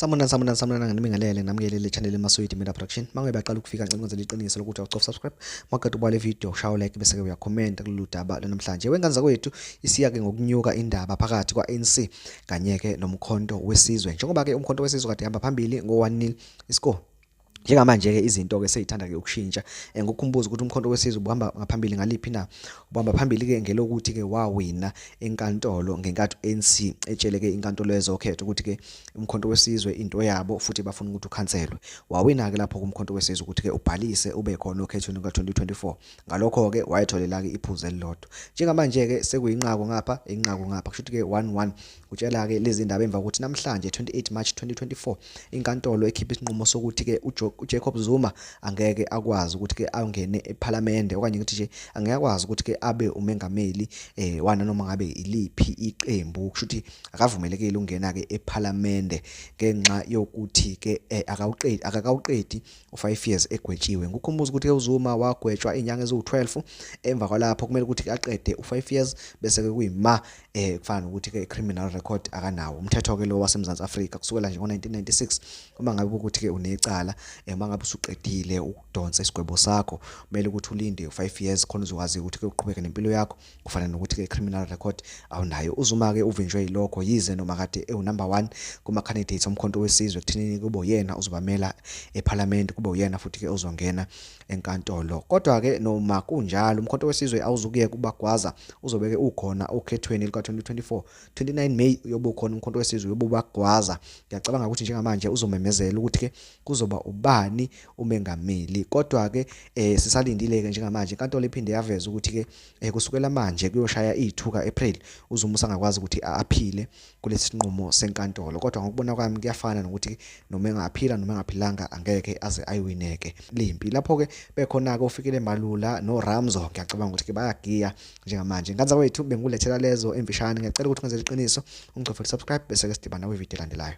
Sanibonani, sanibonani, sanibonani, nginibingelele namukele channel eMaswidi Media Production. Mangabe baqala ukufika, ngicela ukwenzela iqiniso lokuthi awucofa subscribe. Maqeda ubuka le video, ushaye like bese ke uyakhomenta kulolu daba lanamhlanje. Wengane zakwethu, isiya ke ngokunyuka indaba phakathi kwa-ANC kanye ke noMkhonto Wesizwe. Njengoba ke uMkhonto Wesizwe kade ihamba phambili ngo-1-0 iscore. Njengamanje-ke izinto-ke sey'thanda-ke ukushintsha. Ngokukhumbuza ukuthi uMkhonto Wesizwe ubuhamba ngaphambili ngaliphi na? Ubuhamba phambili-ke ngelokuthi-ke wawina enkantolo ngenkathi u-ANC etshele-ke inkantolo yezokhetho ukuthi-ke uMkhonto Wesizwe into yabo futhi bafuna ukuthi ukhanselwe. Wawina-ke lapho kuMkhonto Wesizwe ukuthi-ke ubhalise ube khona okhethweni luka-2024. Ngalokho-ke wayetholela-ke iphuzu elilodwa. Njengamanje-ke sekuyinqaku ngapha, inqaku ngapha, kusho ukuthi-ke 1-1. Kutshela-ke lezi ndaba emva kokuthi namhlanje 28 March 2024 inkantolo ekhipha isinqumo sokuthi-ke uJacob Zuma angeke akwazi ukuthi-ke angene ePhalamende, okanye ngithi nje angeke akwazi ukuthi-ke abe umengameli wananoma ngabe iliphi iqembu. Kusho ukuthi akavumelekile ukungena-ke ePhalamende ngenxa yokuthi-ke akawuqedi akakawuqedi u-5 years egwetshiwe. Ngikukhumbuza ukuthi-ke uZuma wagwetshwa iy'nyanga eziwu-12, emva kwalapho kumele ukuthi aqede u-5 years bese-ke kuyima kufana nokuthi-ke criminal record akanawo. Umthetho-ke lo waseMzansi Afrika kusukela nje ngo-1996, uma ngabe ukuthi-ke unecala, uma ngabe usuqedile ukudonsa isigwebo sakho, kumele ukuthi ulinde u-5 years khona uzokwazi ukuthi-ke uqhubeke nempilo yakho, kufana nokuthi-ke criminal record awunayo. UZuma-ke uvinjwe yilokho, yize noma kade ewu-number 1 kuma-candidates oMkhonto Wesizwe ekuthenini kube uyena ozobamela ePhalamende, kube uyena futhi-ke ozongena enkantolo. Kodwa-ke noma kunjalo, uMkhonto Wesizwe awuzukuyeka ukubagwaza, uzobe-ke ukhona okhethweni luka-2024. 29 May uyobe ukhona uMkhonto Wesizwe, uyobe ubagwaza. Ngiyacabanga ukuthi njengamanje uzomemezela ukuthi-ke kuzoba ubani umengameli. Kodwa-ke sisalindile-ke njengamanje. Inkantolo iphinde yaveza ukuthi-ke kusukela manje kuyoshaya i-2 ka-April uZuma usangakwazi ukuthi aphile kulesi sinqumo senkantolo. Kodwa ngokubona kwami kuyafana nokuthi noma engaphila noma engaphilanga angeke aze ayiwineke lempi. Lapho-ke bekhona-ke uFikile Mbalula noRamzo, ngiyacabanga ukuthi-ke bayagiya njengamanje. Ngane zakwethu, bengikulethela lezo emfishane. Ngiyacela ukuthi ungenzele iqiniso, ungicofe subscribe bese-ke sidibana kwividiyo elandelayo.